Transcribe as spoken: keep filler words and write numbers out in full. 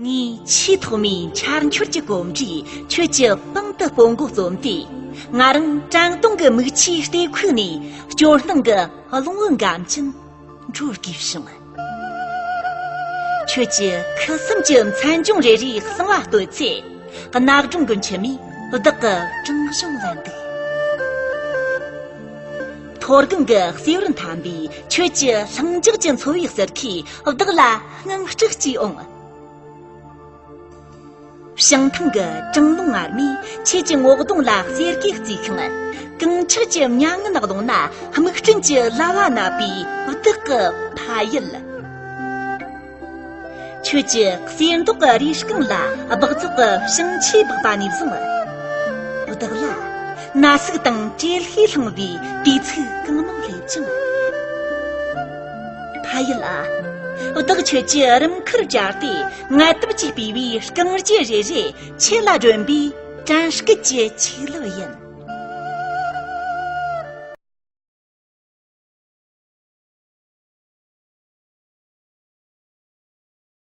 ངས་ཆེས་ཐོག་མའི་འཕྱར་འཁྱོར་གྱི་གོམ་འགྲོས་ཁྱོད་ཀྱི་པང་དུ་སྤོ་འགོ་རྩོམ་དུས། ང་རང་བྲང་དུང་གི་མིག་ཆུའི་ལྟེ་ཁུག་ནས་སྐྱོ་སྣང་གི་རླུང་བུ་འགམ་ཅན་འགྲོ་དགོས་བྱུང་། ཁྱོད་ཀྱི་ཁུ་སིམ་གྱི་མཚན་ལྗོངས་རེ་རེའི་གསང་བ་བསྟོད་ཚེ། གནག་སྒྲོམ་གྱི་མཆི་མས་བདག་གི་བྲང་གཞུང་ལ་འདུག། མཐོ་སྒང་གི་གསེབ་རུ་འཐམ་པའི་ཁྱོད་ཀྱི་ལྷིང་འཇགས་ཀྱི་འཚོ་བའི་ཟུར་ཁས་བདག་ལ་དངངས་སྐྲག་སྐྱེས་འོང་། བྱང་ཐང་གི་གྲང་རླུང་ངར་མས་ཁྱེད་ཀྱི་ངོ་གདོང་ལ་གསེར་གྱིས་གཙེས་ཤིང་། གངས་ཆགས་ཀྱི་མྱ་ངན་གདོང་ན་སྨུག་སྤྲིན་གྱི་ལ་བ་མནབས་པའི་བདག་གི་ཕ་ཡུལ། ཁྱོད་ཀྱི་གསེར་མདོག་གི་རུས་རྐང་ལ་སྦགས་བཙོག་གི་བྱང་ཆས་སྦགས་པ་ནས་བཟུང་། བདག་ལ་ན་ཟུག་དང་བྲེལ་ཤིང་བསླངས་པའི་དུས་ཚིགས་གང་མང་སླེབས་ཀྱང་། ཕ་ཡུལ་ཨ། བདག་ཁྱོད་ཀྱི་རུམ་ཁར་བཅར་ཏེ་ངལ་དུབ་ཀྱིས་སྤུས་པའི་རྐང་རྗེས་རེ་རེ་ཁྱེད་ལ་སྒྲོན་པའི་དྲན་སྐུལ་གྱི་ཆིག་ལབ་ཡིན།